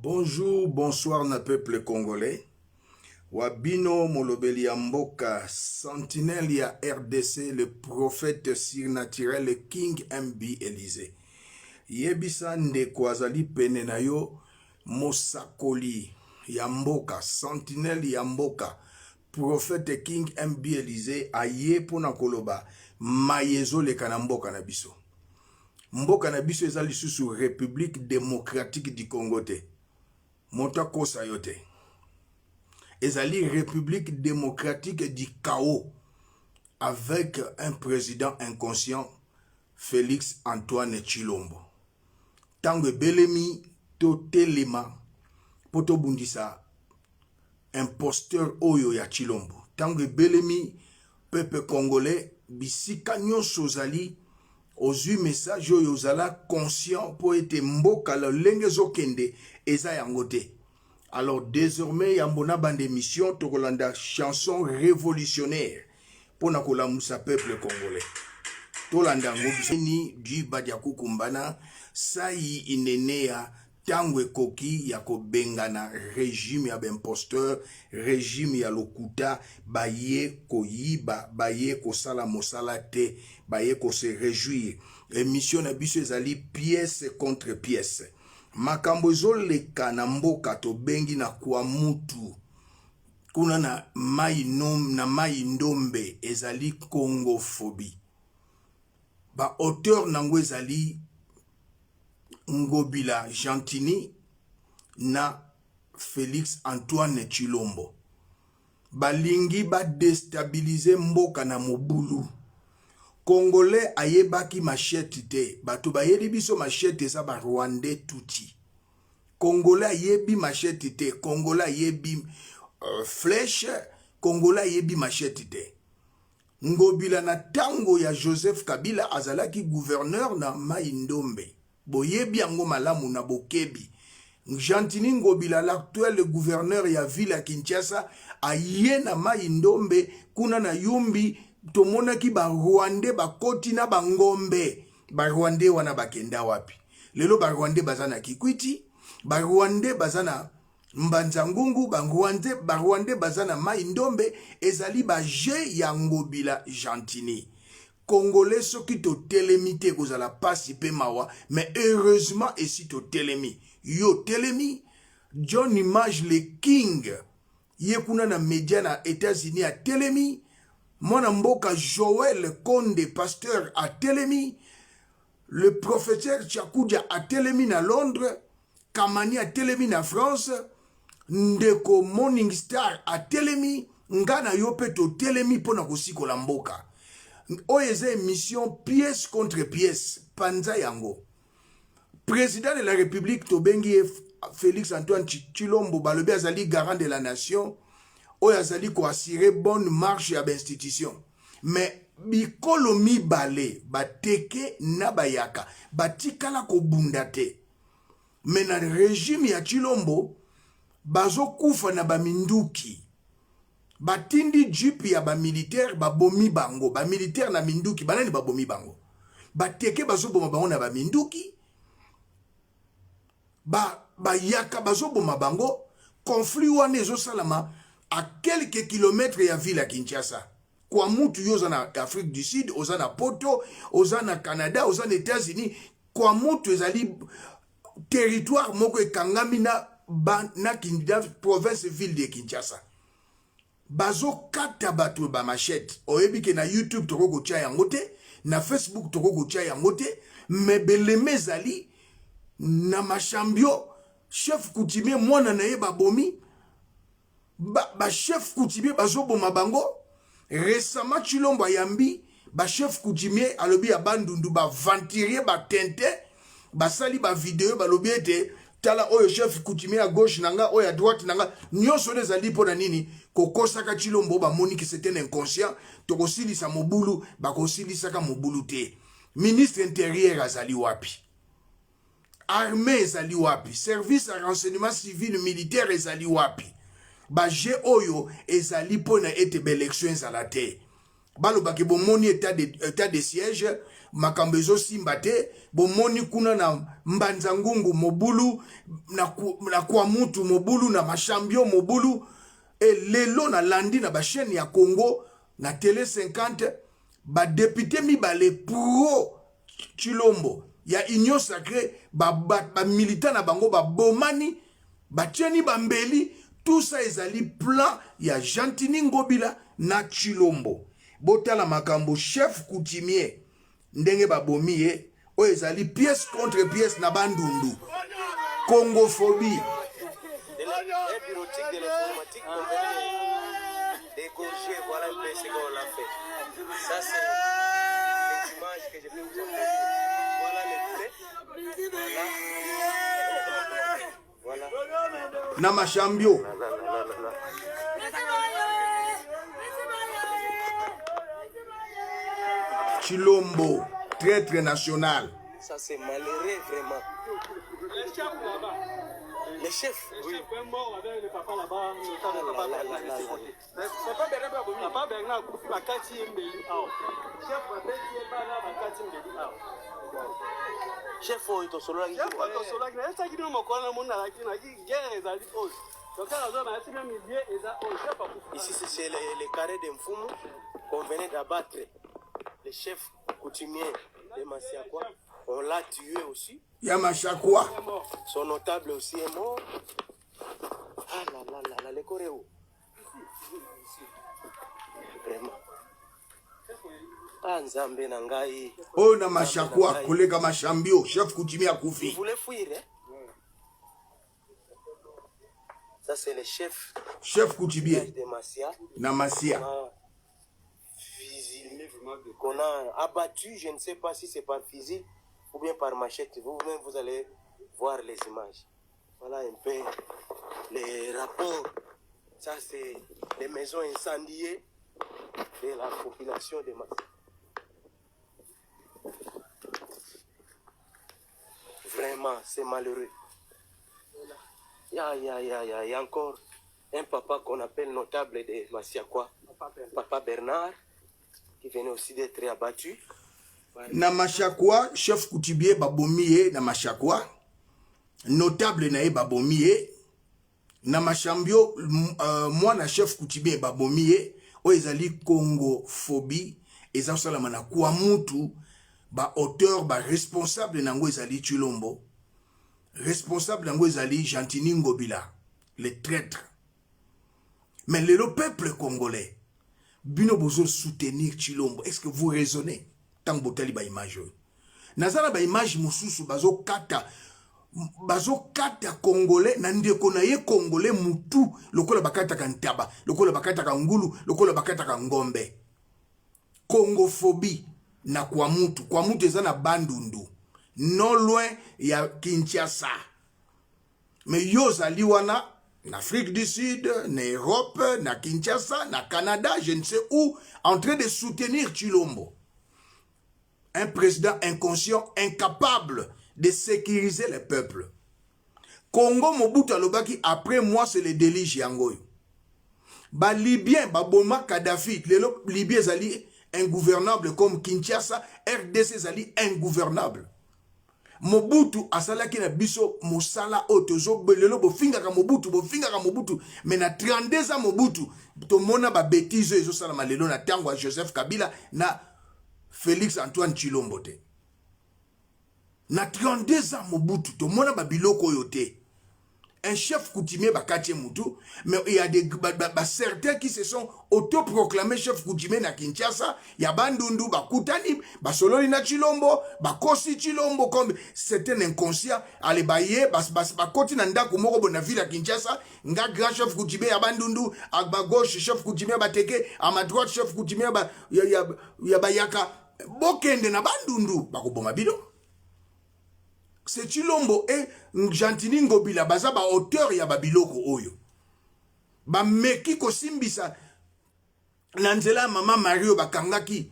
Bonjour, bonsoir na peuple congolais. Wa bino molobeli ya mboka sentinelle ya RDC le prophète surnaturel le King MB Elysée. Yebisa ndeko azali pene na yo mosakoli ya mboka sentinelle ya mboka prophète King MB Elysée aye mpona koloba maye ezoleka na mboka na biso. Mboka na biso eza lisusu République démocratique du Congo te. Moto akosa yo te. Ezali République démocratique du chaos avec un président inconscient Félix Antoine Tshilombo. Tango ebelemi totelema mpo tobundisa imposteur oyo ya Tshilombo. Tango ebelemi peuple congolais bisika nyonso ozali ozwi message oyo ozala conscient mpo ete mboka lolenge ezokende eza yango te. Alors désormais yambo na bande émission tokolanda chanson révolutionnaire mpo na kolamusa peuple congolais. Tolanda yango biso ni du badia kukumbana sai inenea Tango ekoki ya kobengana regime ya ba imposteurs, regime ya lokuta, baye koyiba, baye kosala mosala te, baye ko se rejouir. Emission na biso ezali pièce contre pièce. Makambo ezoleka na mboka tobengi na Kwamutu kuna na mai na mai ndombe ezali congophobie. Ba auteurs nango ezali Ngobila Gentiny na Felix Antoine Tshilombo balingi ba destabiliser mboka na mobulu. Congolais ayebaki machette te, bato bayeli biso machette eza ba Rwandais Tutsi. Congolais ayebi machette te, Congolais ayebi flèche, Congolais ayebi machette te. Ngobila na tango ya Joseph Kabila azalaki gouverneur na Mayi Ndombe. Boyebi yango malamu na bokebi. Gentiny Ngobila l'actuel gouverneur ya ville ya Kinshasa aye na Mayi Ndombe kuna na Yumbi tomonaki ba Rwandais bakoti na ba ngombe. Ba Rwandais wana bakenda wapi? Lelo ba Rwandais baza na Kikwiti, ba Rwandais baza na Mbanza ngungu ba rwandais ba rwandais baza na mayi ndombe ezali ba jeux ya ngobila gentini congolais soki totelemi te ekozala pasi pe mawa mais heureusement esi totelemi yo otelemi John Image le king ye kuna na media na Etats-Unis atelemi mwana mboka Joël Konde pasteur atelemi Le professeur Tshakudia atelemi na Londres, Kamani atelemi na France, ndeko Morning Star atelemi, nga na yo pe totelemi mpo na kosikola mboka. Oyo eza emission pièce contre pièce, panza yango. Président de la République tobengi ye Félix Antoine Tshilombo, balobi azali garant de la nation, oyo azali ko assurer bonne marche ya ba institution. Mais bikolo mibale bateke na bayaka batikala kobunda te mais na regime ya Tshilombo bazokufa na baminduki batindi jeep ya bamilitaire babomi bango bamilitaire na minduki banani babomi bango bateke bazoboma bango na baminduki ba bayaka bazoboma bango conflit wana ezosalama à quelques kilomètres ya ville ya Kinshasa kwa mutu yo oza na Afrique du Sud oza na Poto oza na Canada oza na États-Unis kwa mutu ezali territoire moko ekangami na, ba, na, na province ville de Kinshasa Bazokata bato ba machette oyebi ke na YouTube tokoki kotia yango te na Facebook tokoki kotia yango te mais beleme ezali na machambio chef coutumier mwana na ye babomi ba, ba chef coutumier bazoboma bango récemment Tshilombo ayambi ba chef coutumier alobi ya Bandundu ba aventurier ba tintin basali ba video balobi ete tala oyo chef coutumier ya gauche na nga oyo ya droite na nga nyonso wana ezali mpo na nini kokosaka Tshilombo bamoni que c'est un inconscient tokosilisa mobulu bakosilisaka mobulu te ministre intérieur azali wapi armée ezali wapi service ya renseignement civil militaire ezali wapi baje oyo ezali mpo na ete baelection ezala te. Balobaki bomoni etat de, etat de siège, makambo ezosimba te, bomoni kuna na Mbanza Ngungu mobulu, na, na Kwamutu mobulu, na Mashambio mobulu. E lelo nalandi na bachaîne ya Congo na Tele 50, badepute mibale pro Tshilombo ya Union Sacrée, bamilitant ba, ba na bango babomani, batieni bambeli. Tout ça ezali plan ya Gentiny Ngobila na Tshilombo. Botala makambo chef coutumier ndenge babomi ye, oyo ezali pièce contre pièce na Bandundu. Congophobie. Dégorger, voilà un peu ce qu'on a fait. Ça, c'est les images que je peux vous montrer. Voilà les plaies. Voilà. Voilà. Na Mashambio. Là, là, là, là, là. Tshilombo, traître national. Ça, c'est malheureux, vraiment. Les chefs. Le chef est mort avec le papa là-bas. Ah là là là là là. Papa Bernard Papa Bernard akufi, bakati ye mbeli awa. Chef babeti ye bana, bakati mbeli awa. Chef oyo tosololaki. Chef oyo tosololaki, nayebisaki bino mokolo na moni nalaki naki guerre ezali oyo. Docteur azo nayebisi bino milieu eza oyo chef akufi. Ici, c'est le carré de Mfumu qu'on venait d'abattre. Le chef coutumier de Masiakwa, on l'a tué aussi. Ya Mashakwa. Son notable aussi est mort. Ah là là là là, le corps est où? Vraiment. Ah, Nzambe na ngai. Oyo na Mashakwa koleka Mashambio, chef coutumier akufi. Vous voulez fuir, hein? Ça, c'est le chef. Chef coutumier. De Massia. Na Massia. Qu'on a abattu, je ne sais pas si c'est par fusil ou bien par machette. Vous-même, vous allez voir les images. Voilà un peu les rapports. Ça, c'est les maisons incendiées de la population de Massia. Vraiment, c'est malheureux. Ya, ya, ya, ya. Il y a encore un papa qu'on appelle notable de Masiakwa, Papa Bernard, qui venait aussi d'être abattu. Na Mashakwa, chef coutumier babomi ye na Mashakwa, notable na ye babomi ye na Mashambio, mwana chef coutumier babomi ye. Oyo ezali congophobie, eza kosalama na Kwamutu. Ba auteur, ba responsable nango ezali Tshilombo, responsable yango ezali Gentiny Ngobila, le traître. Mais lelo peuple congolais, bino bozo soutenir Tshilombo, est-ce que vous raisonnez? Ntango botali ba image oyo, naza na ba image mosusu, bazokata bazokata congolais na ndeko na ye congolais mutu lokola bakataka ntaba, lokola bakataka ngulu, lokola bakataka ngombe. Congophobie na Kwamutu. Kwamutu eza na Bandundu, non loin ya Kinshasa. Mais yo ozali wana na Afrique du Sud, na Europe, na Kinshasa, na Canada, je ne sais où, en train de soutenir Tshilombo, un président inconscient, incapable de sécuriser le peuple. Congo, Mobutu alobaki: "Après moi, c'est le déluge." Yango oyo Balibyen baboma Kadhafi. Lelo Libye ezali ingouvernable comme Kinshasa, RDC ezali ingouvernable. Mobutu asalaki na biso mosala oyo tozo lelo. Bofingaka Mobutu, bofingaka Mobutu, mais na 32 ans Mobutu tomona babêtises oyo ezosalama lelo na ntango ya Joseph Kabila na Félix Antoine Tshilombo te. Na 32 ans Mobutu tomona babiloko oyo te. Un chef coutumier bakati ye mutu. Mais il y a des ba, ba, ba certains qui se sont autoproclamés chef coutumier na Kinshasa ya Bandundu, bakutani, basololi na Tshilombo, bakosi Tshilombo comme c'est un inconscient. Ale baye bakoti na ndako moko bo na ville ya Kinshasa: nga grand chef coutumier ya Bandundu, à ma gauche chef coutumier Bateke, à ma droite chef coutumier ba, ya, ya, ya Bayaka. Bokende na Bandundu, bakoboma bino. C'est Tshilombo et Gentiny Ngobila baza ba auteur ya babiloko oyo. Bameki kosimbisa na nzela ya mama Mario, bakangaki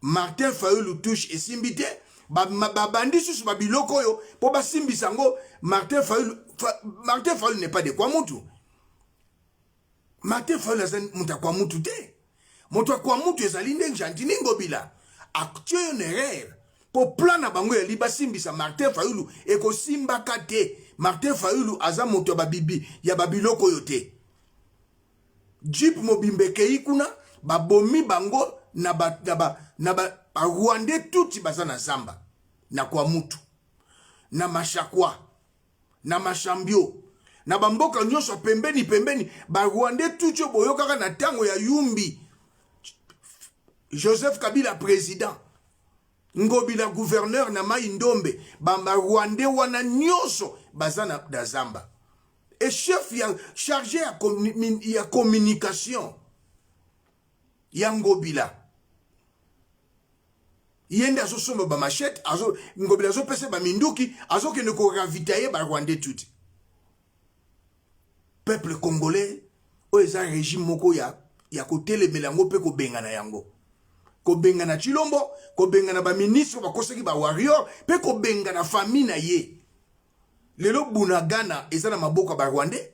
Martin Fayulu touche, esimbi te. Babandi susu babiloko oyo mpo basimbisa yango Martin Fayulu. Martin Fayulu n'est pas de Kwamutu. Martin Fayulu aza moto ya Kwamutu te. Moto ya Kwamutu ezali nde Gentiny Ngobila. Atie yo na erreur. Po plan na bango yali basimbisa Martin Fayulu ekosimbaka te. Martin Fayulu aza moto ya babibi ya babiloko oyo te. Jeep mobimba ekei kuna babomi bango na ba na ba na ba, ba Rwandais tutsi baza na zamba na Kwamutu na Mashakwa na Mashambio na bamboka nyonso pembeni pembeni ba Rwandais tutsi oyo boyokaka na ntango ya Yumbi Joseph Kabila président Ngobila gouverneur na Mai Ndombe ba Rwandais wana nyonso baza na, na zamba et chef ya chargé ya, ya communication ya Ngobila ye nde azosomba bamachete azo, Ngobila azopesa baminduki azokende koravitaye barwandais tuti peuple congolais oyo eza régime moko ya, ya kotelemela yango mpe kobengana yango kobengana Tshilombo kobengana baministre bakosaki bawarrior mpe kobengana famille na ye lelo Bunagana eza na maboko ya barwandais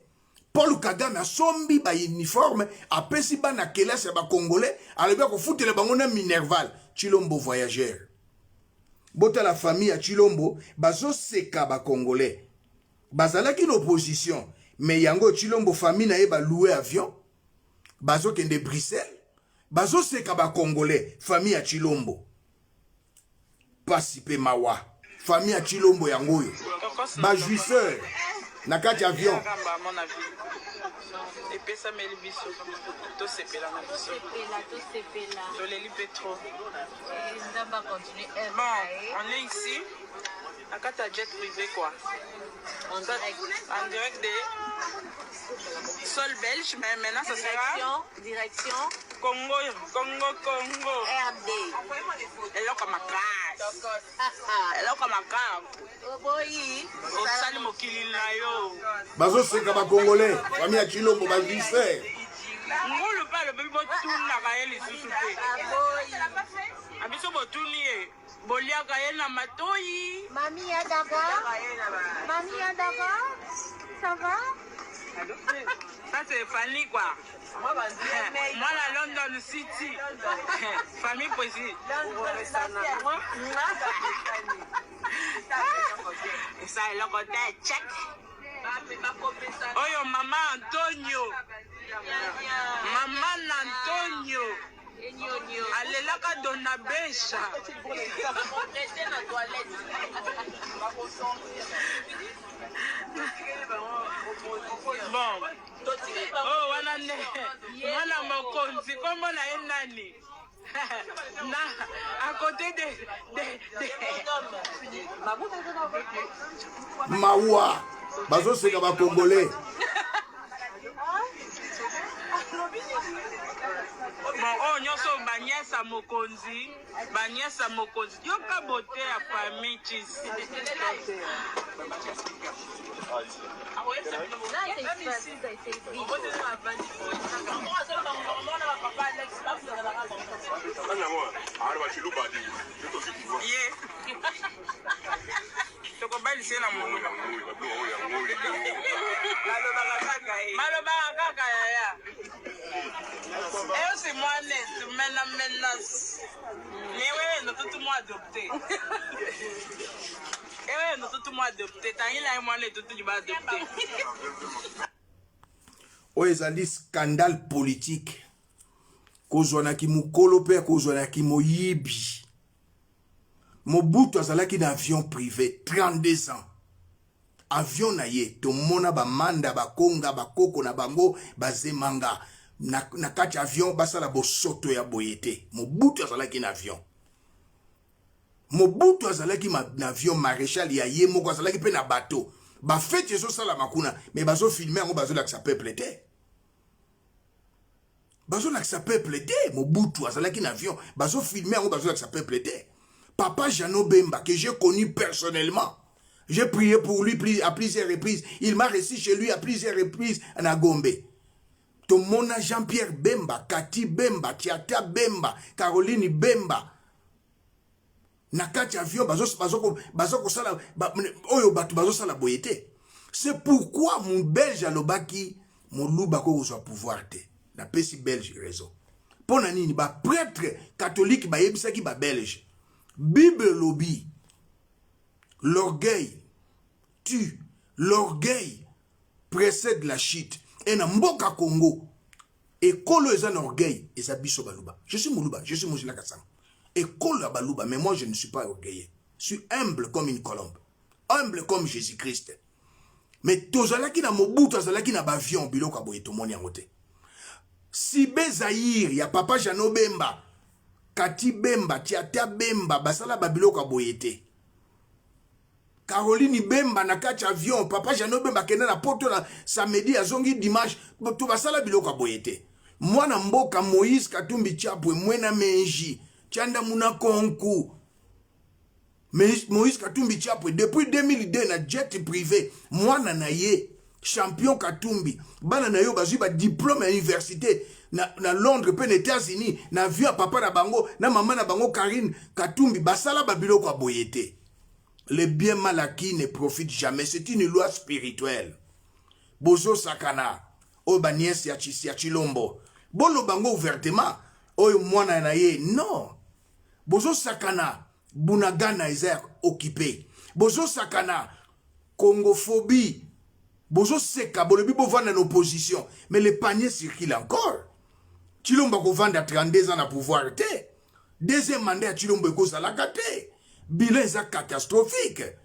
Paul Kagame asombi bauniforme apesi bana kelasi ya bacongolais alobi akofutela bango na minerval Tshilombo voyageur botala famille ya Tshilombo bazoseka bacongolais bazalaki na opposition mais yango Tshilombo famille na ye baloue avion bazokende Bruxelles bazoseka bacongolais famille ya Tshilombo pasi pe mawa famille ya Tshilombo yango oyo ba jouisseur na kati ya avion epesameli biso tosepela na biso toleli mpe trop bon on est ici na kati ya jet privé quoi en direct, en direct de sol belge mais maintenant ça sera direction Congo Congo Congo RD eloko makasi eloko makasi oboyi osali mokili na yo bazoseka bacongolais famille ya Tshilombo bajuiser ngulu mpe alobi botunaka ye lisusu te abiso botuni ye boliaka ye na matoyi Mami ya d'abord Mami ya d'abord Ça va Ça c'est Fanny quoi. Mwana London City. Famille Poésie. Esa eloko te check. Oyo mama Antonio. Mama na Antonio. Alelaka Dona Besha. Bon. Oh, wana nde mwana mokonzi nkombo na ye nani? na à côté de, de, de. Mawa bazoseka ba congolais. Bon, oyo nyonso banyesa mokonzi banyesa mokonzi yoka bote ya famille chisi ye tokobalisa ye na moluba balobaka kaka yaya eyo si mwana tumena menas newe notutu adopte ewe notutu adopte tangila ye mwana etutu ba adopte oyo ezali scandale politique kozwa na kimokolo mpe kozwa na kimoyibi Mobutu azalaki na avion privé 32 ans avion na ye tomona bamanda bakonga bakoko na bango bazemanga na, na kati ya avion basala bosoto ya boye te Mobutu azalaki na avion Mobutu azalaki na avion maréchal ya ye moko azalaki mpe na bateau bafeti ezosalama kuna me bazofilme yango bazolakisa peuple te bazolakisa peuple te Mobutu azalaki na avion bazofilme yango bazolakisa peuple te papa Jeannot Bemba que j'ai connu personnellement j'ai prié pour lui à plusieurs reprises il m'a reçu chez lui à plusieurs reprises na Gombe tomona Jean-Pierre Bemba Kati Bemba Tiata Bemba Caroline Bemba na kati ya avion bazo kosala oyo bato bazosala boye te c'est pourquoi mon belge alobaki moluba akoki kozwa pouvoir te napesi belge raison Mpo na nini ba prêtre catholique bayebisaki ba belge? Bible elobi l'orgueil tue, l'orgueil précède la chute. Et na mboka Congo, ekolo eza na orgueil, eza biso baluba. Je suis muluba, je suis Mujila Kasanga. Ekolo ya baluba, mais moi je ne suis pas orgueilleux. Je suis humble comme une colombe, humble comme Jésus-Christ. Mais tozalaki na Mobutu, azalaki na bavion, biloko ya boye tomoni yango te. Sibe Zaïre ya papa Jeannot Bemba, Kati Bemba, Tiata Bemba, basala ba biloko ya boye te. Caroline Bemba na kati ya avion, papa Jeannot Bemba akenda na poto na samedi azongi dimanche, to basala biloko ya boye te. Mwana mboka Moïse Katumbi Chapwe mwena menji, chanda muna konku. Moïse Katumbi Chapwe depuis 2002 na jet privé, mwana na ye champion Katumbi, bana na yo bazwi ba diplôme ya université na Londres pe na États-Unis, na avion ya papa na bango na mama na bango Karine Katumbi, basala ba biloko ya boye te. Le bien mal acquis ne profite jamais, c'est une loi spirituelle. Bozo sakana oyo ba nièce ya Chisia Chilombo, boloba ngo ouvertement oyo mwana na ye non. Bozo sakana Bunagana eza ya occupé. Bozo sakana Congophobie. Bozo seka bolobi bovanda na opposition, mais le panier circule encore. Chilombo akovanda 32 ans na pouvoir te. Deuxième mandat ya Chilombo ekozalaka te. Bilan eza catastrophique.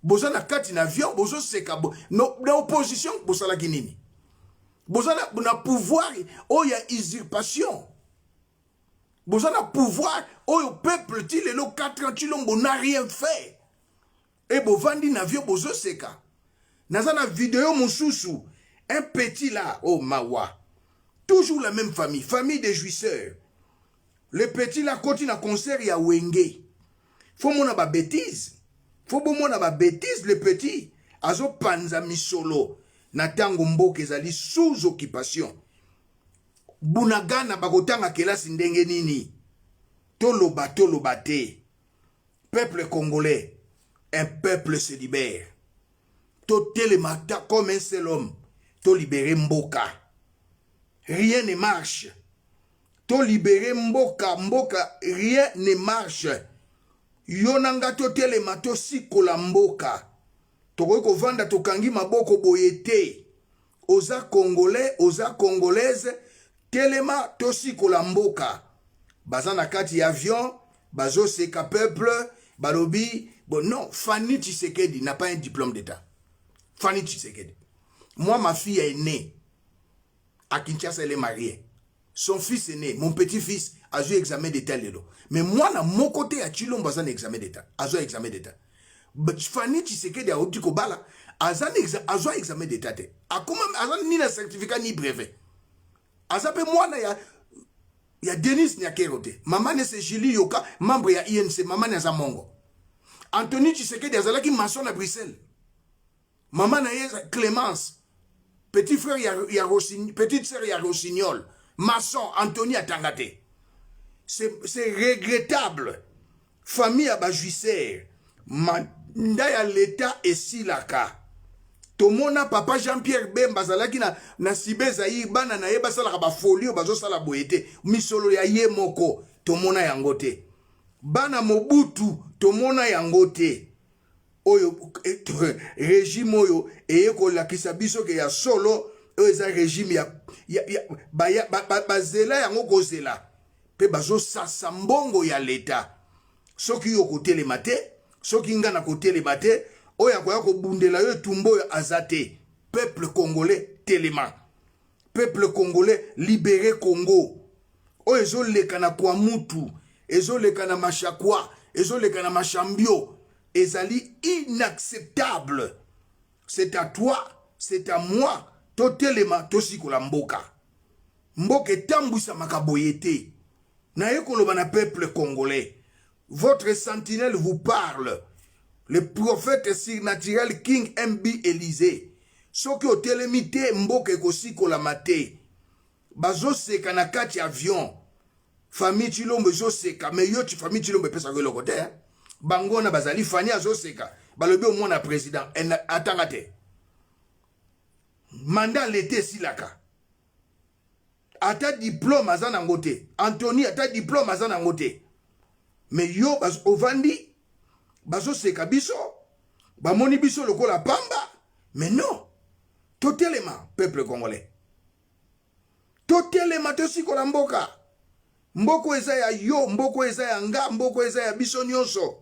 Boza na kati na avion, bozo seka bo, no, na opposition bosalaki nini? Boza na pouvoir oyo ya usurpation. Boza na pouvoir oyo peuple ti lelo 4 ans Chilombo n'a rien fait. Et bovandi na avion bozo seka. Naza na video mosusu, un petit là, oh mawa. Toujours la même famille, famille des jouisseurs. Le petit là koti na concert ya Wenge. Faut mona ba bêtises. Faut bomona ba bêtises le petit azo panza misolo na tango mboka ezali sous occupation. Bunagana bakotanga kelasi ndenge nini? Toloba toloba te. Peuple congolais, un peuple se libère. Totelema comme un seul homme, to libérer mboka. Rien ne marche. To libérer mboka, mboka rien ne marche. Yo na nga totelema tosikola mboka. Tokoki kovanda tokangi maboko boye te. Oza congolais, oza congolaise, telema tosikola mboka. Baza na kati ya avion, bazoseka peuple, balobi bon non, Fanny Tshisekedi n'a pas un diplôme d'état. Fanny Tshisekedi. Moi ma fille est née à Kinshasa, elle est mariée. Son fils est né, mon petit-fils a eu examen d'état lelo. Mais moi na mon côté à Tshilombo aza na examen d'état. Azo examen d'état. But Fanny Tshisekedi a oti kobala, aza na azo examen d'état te. Akoma aza ni na certificat ni brevet. Aza pe mwana ya Denis Nyakero te. Maman ne c'est Julie Yoka, membre ya INC, maman ne aza mongo. Anthony Tshisekedi azalaki maçon na Bruxelles. Maman na ye Clémence, petit frère ya, ya Rossignol, petite sœur ya Rossignol, maçon Anthony atanga te. C'est regrettable. Famille ya ba jouisseurs, mandat ya l'État esilaka. Tomona papa Jean-Pierre Bemba azalaki na Sibe Zaïre, bana na ye basalaka ba folie bazosala boye te. Misolo ya ye moko tomona yango te. Bana Mobutu tomona yango te. Oyo régime oyo eye kolakisa biso ke ya solo oyo eza régime ya, ya, ya, ba, ya, ba, ba, bazela yango kozela pe bazosasa mbongo ya l'État. Soki yo kotelema te, soki nga na kotelema te, oyo akoya kobundela yo etumba oyo aza te. Peuple congolais telema. Peuple congolais libéré Congo. Oyo ezoleka na Kwamutu, ezoleka na Mashakwa, ezoleka na Mashambio, ezali inacceptable. C'est à toi, c'est à moi, totelema tosikola mboka. Mboka etambwisamaka boye te. Naye koloba na peuple congolais, votre sentinelle vous parle. Le prophète surnaturel King MB Élysée. Soki otelemi te, mboka ekosikolama te. Bazoseka na kati ya avion. Famille Tshilombo ezoseka, mais yo famille Tshilombo epesaka eloko te. Bango wana bazali Fanny azoseka. Balobi omona président atanga te. Mandat l'été esilaka. Ata diplome aza nango te. Anthony ata diplome aza nango te. Mais yo ovandi bazoseka biso, bamoni biso lokola pamba, mais non. Totelema peuple congolais. Totelema tosikola mboka. Mboko eza ya yo, mboko eza ya nga, mboko eza ya biso nyonso.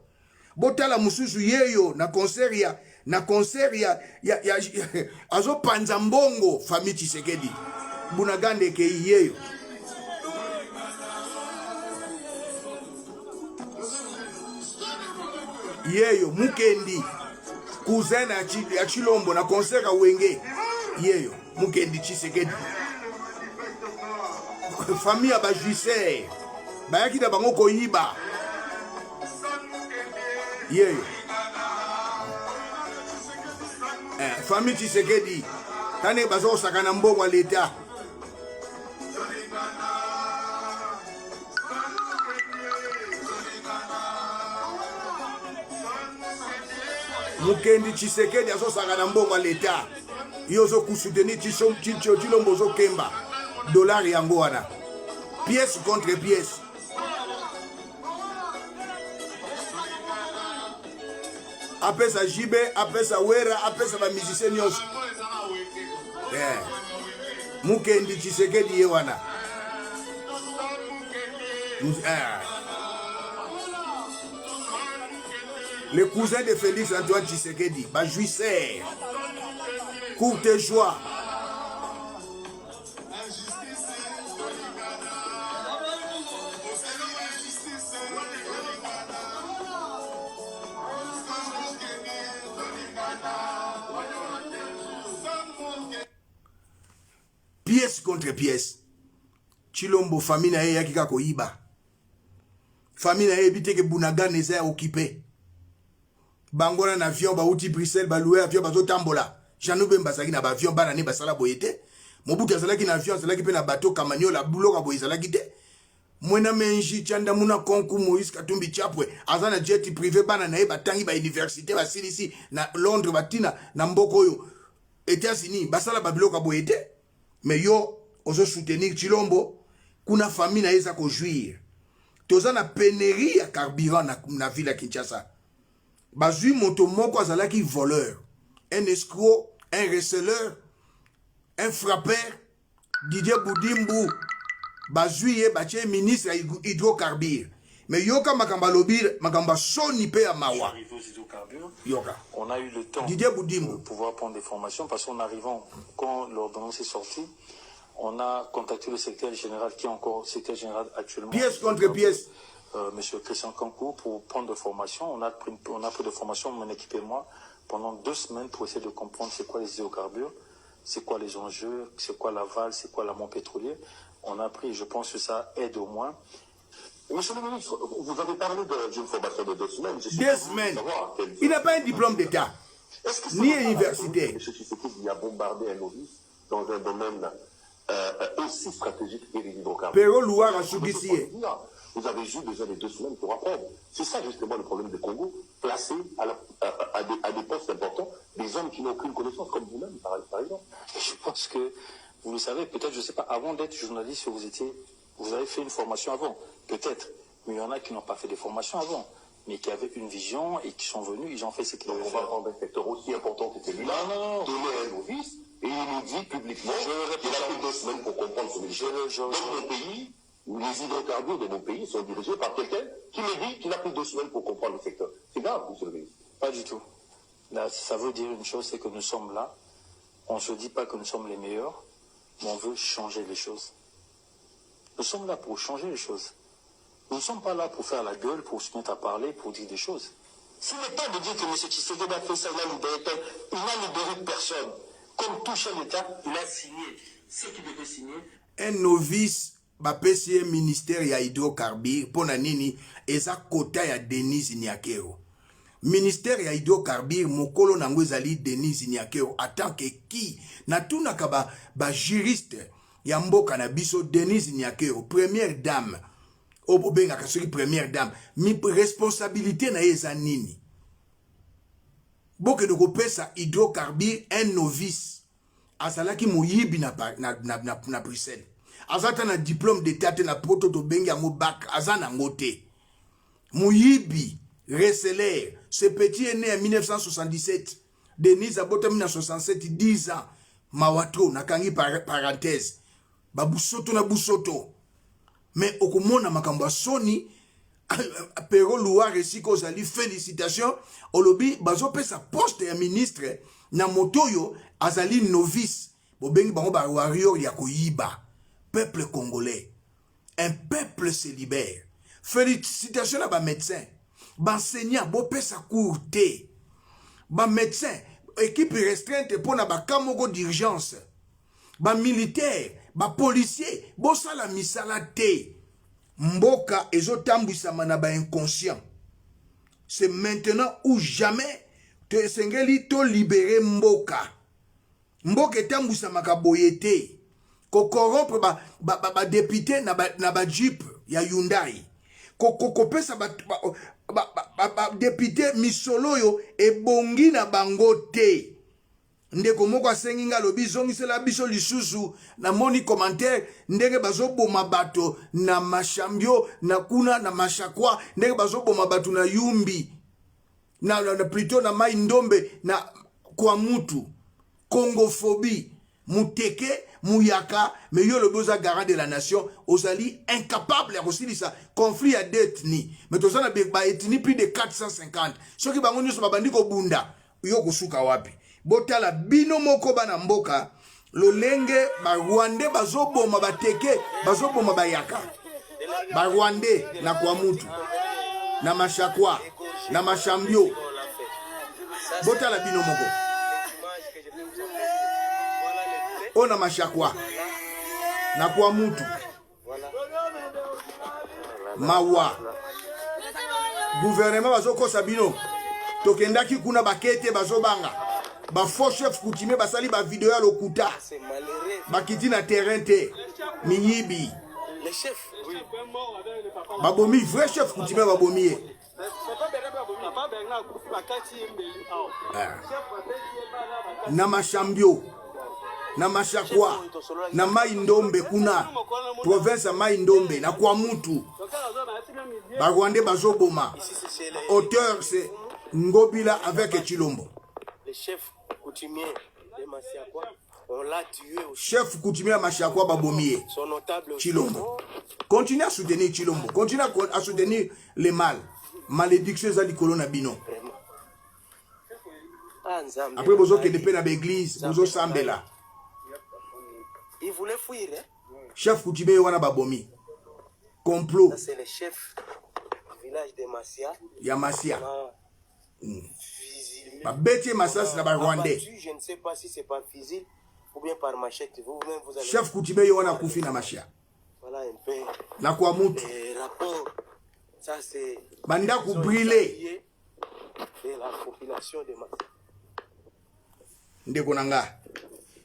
Botala mususu yeyo na concert ya na concert ya, ya, ya, ya azopanza mbongo famille Tshisekedi. Bunaganda ekei yeyo. Yeyo Mukendi cousin ya Tshilombo na concert ya Wenge yeyo. Mukendi Tshisekedi famille ya ba jouisseurs bayaki na bango koyiba yeyo eh, famille Tshisekedi tani baza kosakana mbongo ya leta. Mukendi Tshisekedi azosaka na mbongo ya leta. Yo ozo kusoutenir Tshilombo ozokemba dollar yango wana pièce contre pièce. Apesa JB, apesa Wera, apesa ba musiciens nyonso. Yeah. Mukendi Tshisekedi ye wana. Yeah. Le cousin de Félix Antoine Tshisekedi, ba jouisseur. Courte joie. Pièce contre pièce. Tshilombo famille na ye eyaki kaka koyiba. Famille na ye eyebi te ke Bunagana eza ya occupe. Bango na na avion bauti Bruxelles ba louer avion bazotambola. Jeannot Bemba azalaki na ba avion bana ne basala boye te. Mobutu azalaki na avion azalaki pe na bateau Kamanyola biloko boye ezalaki te. Mwena Menji Chanda Muna Konku Moïse Katumbi Chapwe aza na jet privé bana na ye batangi ba université basilisi na Londres batina na mboka oyo États-Unis basala ba biloko boye te. Mais yo ozo soutenir Tshilombo kuna famille na ye eza ko jouir. Toza na penurie ya carburant na, na ville ya Kinshasa. Bazui moto moko azalaki voleur, un escroc, un receleur, un frappeur, Didier Budimbu bazui ye batie ministre ya hydrocarbures. Mais yoka makambo alobi, makambo ya soni pe ya mawa. Yoka. On a eu le temps Didier Budimbu. de pouvoir prendre des formations parce qu'en arrivant, quand l'ordonnance est sortie, on a contacté le secrétaire général qui est encore secrétaire général actuellement. Pièce contre pièce. Monsieur Christian Kankou pour prendre des formations. On a pris, on a pris des formations, mon équipe et moi, pendant 2 semaines pour essayer de comprendre c'est quoi les hydrocarbures, c'est quoi les enjeux, c'est quoi l'aval, c'est quoi l'amont pétrolier. On a pris, je pense que ça aide au moins. Monsieur le ministre, vous avez parlé d'une formation de 2 semaines. Je suis 2 curieux de semaines. savoir quelle Il n'a pas un diplôme d'État, Est-ce que ça ni va pas la université. Monsieur Tshisekedi a bombardé un novice dans un domaine aussi stratégique que les hydrocarbures. Pero Luwara Vous Sugisi. pouvez dire, vous avez juste besoin de 2 semaines pour apprendre. C'est ça justement le problème du Congo, placé à des postes importants, des hommes qui n'ont aucune connaissance, comme vous-même par exemple. Je pense que, vous le savez, peut-être, je ne sais pas, avant d'être journaliste, vous avez fait une formation avant, peut-être. Mais il y en a qui n'ont pas fait de formation avant, mais qui avaient une vision et qui sont venus, ils ont fait ce qu'ils Donc devaient on va faire. prendre un secteur aussi important que celui-là, Non, non, non. donner un novice, et il nous dit publiquement Je le répète qu'il a pris à 2 semaines pour comprendre ce ministère. Je le, je, Dans je mon pays, les hydrocarbures de mon pays sont dirigés par quelqu'un qui me dit qu'il a pris 2 semaines pour comprendre le secteur. C'est grave, monsieur le ministre. Pas du tout. Là, ça veut dire une chose, c'est que nous sommes là. On ne se dit pas que nous sommes les meilleurs, mais on veut changer les choses. Nous sommes là pour changer les choses. Nous ne sommes pas là pour faire la gueule, pour se mettre à parler, pour dire des choses. S'il est temps de dire que M. Tshisekedi a fait ça, il a libéré tel, il n'a libéré personne. Comme tout chef d'État, il a signé ce qu'il devait signer. Un novice bapesi ye ministère ya hydrocarbures mpo na nini eza kota ya Denise Nyakeru. Ministère ya hydrocarbures mokolo nango ezali Denise Nyakeru en tant que qui natunaka ba juriste ya mboka na biso Denise Nyakeru première dame oyo bobengaka soki première dame mi responsabilité na ye eza nini? Bokende kopesa hydrocarbures un novice azalaki moyibi na Bruxelles. Aza ata na diplome d'etat te na poto tobengi yango bac aza nango te. Muyibi, receleur, ce petit est né en 1977. Denise abotami na 67 10 ans. Mawa trop nakangi par parenthèse. Ba busoto na busoto. Mais okomona makambo ya soni Pero Luwara esika ozali felicitation olobi bazopesa poste ya ministre na moto oyo azali novice bobengi bango ba warrior ya koyiba peuple congolais un peuple se libère felicitation na ba médecin ba enseignant bopesa cours te ba médecin équipe restreinte mpo na ba cas moko d'urgence ba militaire ba policier bosala misala te mboka ezotambwisama na ba inconscient c'est maintenant ou jamais esengeli to libere mboka mboka etambwisamaka boye te kokorompre ba, ba, ba, ba depute na ba, na ba jeep ya Hyundai kopesa ba, ba, ba, ba, ba depute misolo oyo ebongi na bango te Ndeko moko asengi nga alobi zongisela biso lisusu namoni commentaire ndenge bazoboma bato na mashambio na kuna na mashakwa ndenge bazoboma bato na yumbi na, na, na plutot na mai ndombe na kwamutu congophobie muteke muyaka mais yo olobi oza garant de la nation ozali incapable ya kosilisa conflit ya deux ethnie mais toza na ba ethnie plus de 450 soki bango nyonso babandi kobunda yo kosuka wapi botala bino moko bana mboka lolenge ba rwandais bazoboma bateke bazoboma bayaka ba rwandais na kwamutu na mashakwa na mashambio botala bino moko oyo na mashakwa na kwamutu mawa gouvernement bazokosa bino tokendaki kuna bakete bazobanga ba faux chef coutumier basali ba video ya lokuta bakiti na terrain te miyibi babomi vrai chef coutumier babomi ye ah. na mashambio na mashakwa na mai ndombe kuna province ya mai ndombe na kwamutu barwandais bazoboma auteur c'est ngobila avec chilombo Chef coutumier ya Mashakwa babomi ye. Chilombo. Continue à soutenir Chilombo. Continue à soutenir le mal. Malédiction eza likolo na bino. Ah, Après bozokende mpe na baeglise bozosambela. Il voulait fuir, hein? Chef coutumier wana babomi. Complot. Ça, c'est le chef du village de Massia. Ya Massia. Hmm. Babeti ye masasi na ba Rwandais. Je ne sais pas si c'est par fusil ou bien par machette. Vous-même vous allez. Chef coutumier yo wana akufi na mashia. Voilà un peu. Na kwa mutu. Rapport. Ça c'est bandako brûlé. De la population de Massia. Ndeko na nga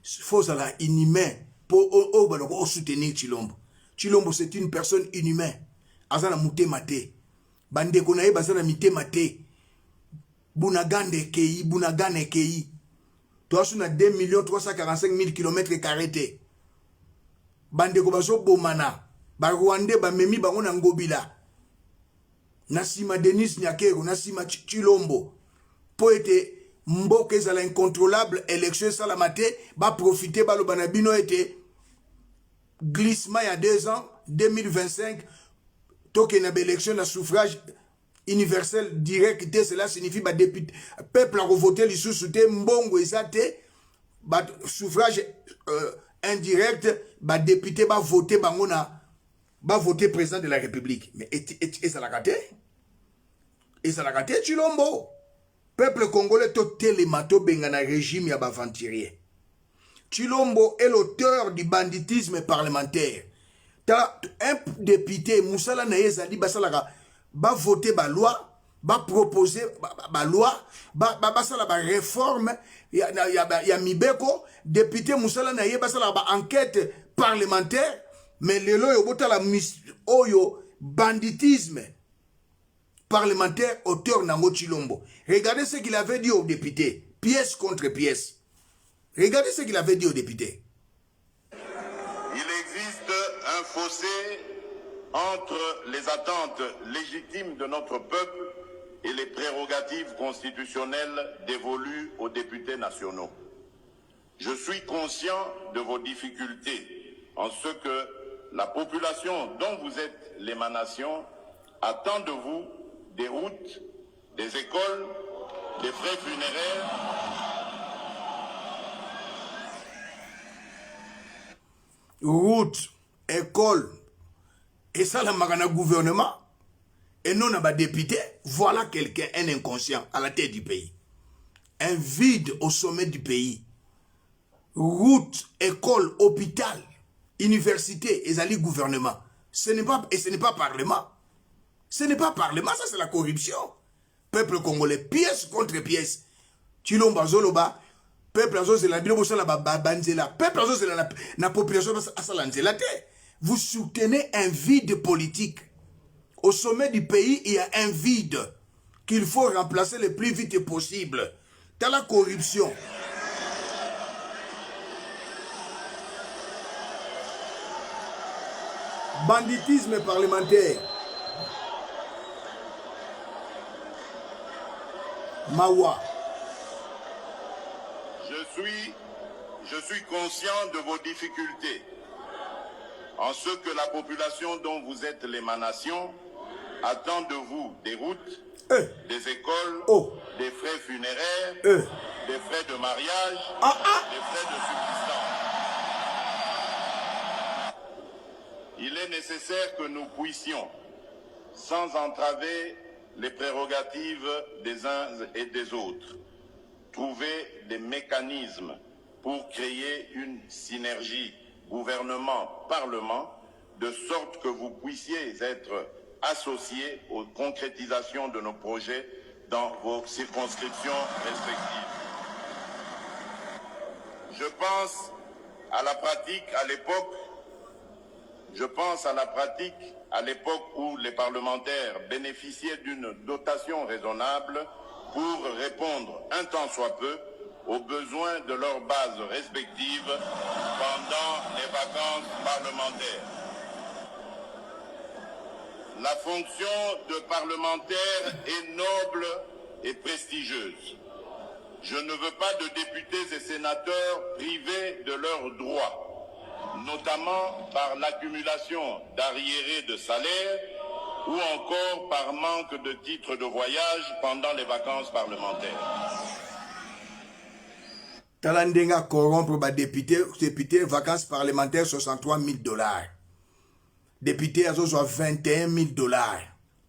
faut ozala inhumain po oyo baloko osoutenir Tshilombo. Tshilombo c'est une personne inhumaine. Aza na mutema te. Ba ndeko na ye baza na mitema te. Bunaganda ekeyi, Bunagana ekeyi. Toza su na 2 millions 345 mille kilomètres carrés te. Ba ndeko bazo bomana. Ba Rwandais bamemi bango na Ngobila. Na sima Denis Nyakero, na sima Tshilombo. Po ete mboka ezala incontrolable, election esalama te, ba profiter baloba na bino ete glissement ya 2 ans 2025 tokende na baélection na suffrage universel direct te cela signifie badepute peuple akovote lisusu te mbongo eza te ba suffrage euh, indirect badepute bavote bango na bavote président de la république mais ezalaka te ezalaka te tshilombo Peuple congolais totelema tobengana regime ya b'aventurier. Tshilombo est l'auteur du banditisme parlementaire. Tala un député musala na ye ezali basalaka ba voter ba loi ba proposer ba loi basala ba réforme ya, ya, ya mibeko député musala na ye basalaka ba enquête parlementaire mais lelo oyo botala oyo banditisme parlementaire auteur nango Tshilombo. Regardez ce qu'il avait dit aux députés, pièce contre pièce. Regardez ce qu'il avait dit aux députés. Il existe fossé entre les attentes légitimes de notre peuple et les prérogatives constitutionnelles dévolues aux députés nationaux. Je suis conscient de vos difficultés en ce que la population dont vous êtes l'émanation attend de vous des routes, des écoles, des frais funéraires. Route, école, et ça la magana gouvernement, et non à député, voilà quelqu'un, un inconscient à la tête du pays. Un vide au sommet du pays. Route, école, hôpital, université, ezali gouvernement. Ce n'est pas, et ce n'est pas parlement. Ce n'est pas parlement, ça c'est la corruption. Peuple congolais, pièce contre pièce. Tshilombo azoloba, peuple azozela bino bosala banzela. Peuple azozela na, na population asala nzela te. Vous soutenez un vide politique. Au sommet du pays, il y a un vide qu'il faut remplacer le plus vite possible. T'as la corruption. Banditisme parlementaire. Mawa. Je suis, je suis conscient de vos difficultés en ce que la population dont vous êtes l'émanation attend de vous des routes, eh. des écoles, oh. des frais funéraires, eh. des frais de mariage, ah, ah. des frais de subsistance. Il est nécessaire que nous puissions, sans entraver les prérogatives des uns et des autres, trouver des mécanismes pour créer une synergie gouvernement-parlement, de sorte que vous puissiez être associés aux concrétisations de nos projets dans vos circonscriptions respectives. Je pense à la pratique à l'époque je pense à la pratique à l'époque où les parlementaires bénéficiaient d'une dotation raisonnable pour répondre un tant soit peu aux besoins de leurs bases respectives pendant les vacances parlementaires. La fonction de parlementaire est noble et prestigieuse. Je ne veux pas de députés et sénateurs privés de leurs droits, notamment par l'accumulation d'arriérés de salaire ou encore par manque de titres de voyage pendant les vacances parlementaires. Tala ndenge a corrompre ba député, député vacances parlementaires 63 000 dollars. Député azozwa 21 000 dollars.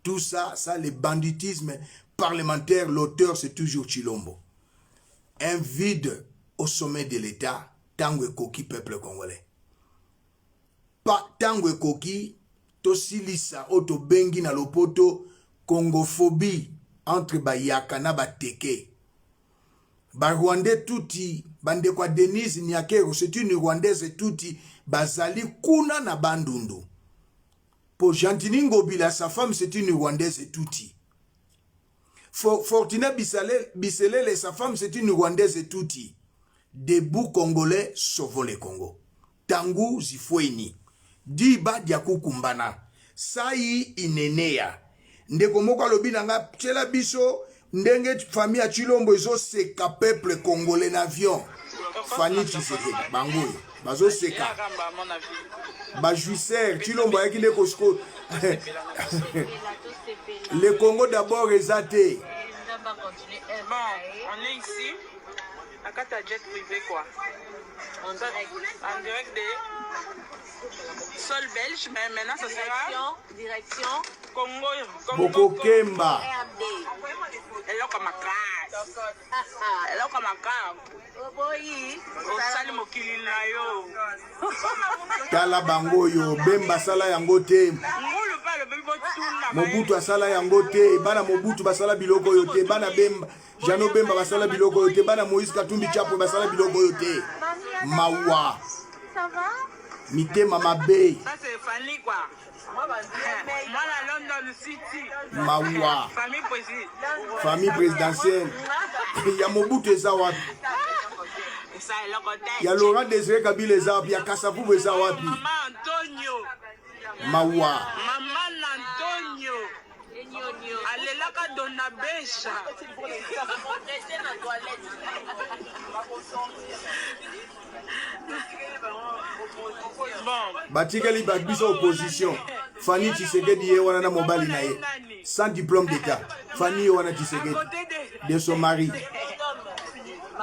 Tout ça, ça le banditisme parlementaire, l'auteur c'est toujours Tshilombo. Un vide au sommet de l'État, tango ekoki peuple congolais. Pa tango ekoki tosilisa oyo tobengi na lopoto congophobie entre bayaka na bateke. Ba rwandais tuti, bandeko ya Denise Nyakeru, c'est une rwandaise tuti, bazali kuna na Bandundu. Po Gentiny Ngobila, sa femme c'est une rwandaise tuti. Fortuna Biselele, sa femme c'est une rwandaise tuti. Debout Congolais, sauvons le Congo. Tangu zifueni. Diba diakukumbana. Sai inenea. Ndeko moko alobi na nga tiela biso ndenge famille ya Tshilombo ezoseka peuple congolais na avion. Fanny Tshisekedi bango oyo bazoseka ba jouisseurs Tshilombo ayaki nde kosiko le Congo d'abord eza te. Bon, on est ici na kati ya jet privé quoi. En direct, en direct de sol belge, mais maintenant ça sera direction Congo, Congo Bokokemba. Eloko makasi. Eloko makasi. Oboyi. Osali mokili na yo. Tala bango oyo Bemba asala yango te. Ngulu pa alobi botuna. Mobutu asala yango te. Bana Mobutu basala biloko oyo te. Bana Bemba, Jeannot Bemba basala biloko oyo te. Bana Moïse Katumbi Chapwe basala biloko oyo te. Mawa. Ça va? Mitema mabe. Ça c'est Fanny quoi. Mwana London City. Mawa. Famille présidentielle. Famille présidentielle. Ya Mobutu eza wapi? Ya Laurent Désiré Kabila eza wapi? Ya Kasavubu eza wapi? Maman Antonio. Mawa. Mama na Antonio alelaka Dona Besha. Bon. Batikali ba biso opposition. Fanny Tshisekedi ye wana na mobali na ye. Sans diplôme d'état. Fanny ye wana Tshisekedi de son mari.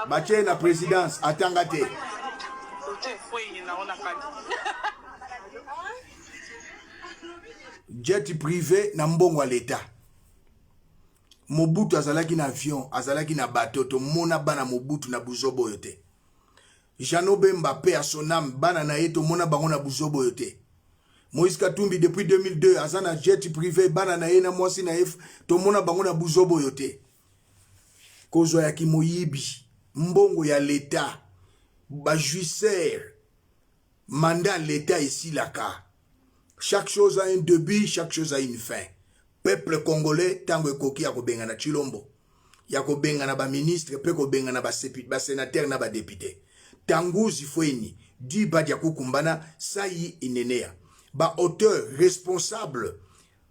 Batie na présidence atanga te. Jet privé na mbongo ya l'État. Mobutu azalaki na avion, azalaki na bateau, tomona bana Mobutu na buzoba oyo te. Jeannot Bemba paix à son âme, bana na ye tomona bango na buzoba oyo te. Moïse Katumbi depuis 2002 aza na jet privé, bana na ye na mwasi na ye tomona bango na buzoba oyo te. Kozwa ya kimoyibi, mbongo ya l'État, ba jouisseurs, mandat l'État esilaka. Chaque chose a un début, chaque chose a une fin. Peuple congolais tango ekoki ya kobengana Tshilombo, ya kobengana ba ministres pe kobengana ba sénateurs na ba députés. Tanguzi Fweni, Di Badia Kukumbana, Sayi Inenea. Ba auteurs responsables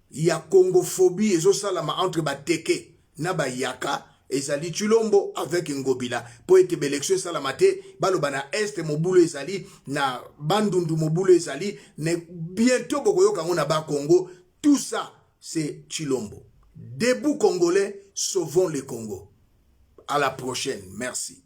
ya congophobie ezosalama entre ba teke na ba yaka ezali Tshilombo avec Ngobila po ete ba election esalama te baloba na est mobulu ezali na Bandundu mobulu ezali ne bientôt bokoyoka yango na ba Congo. Tout ça c'est Tshilombo. Debout congolais, sauvons le Congo. À la prochaine. Merci.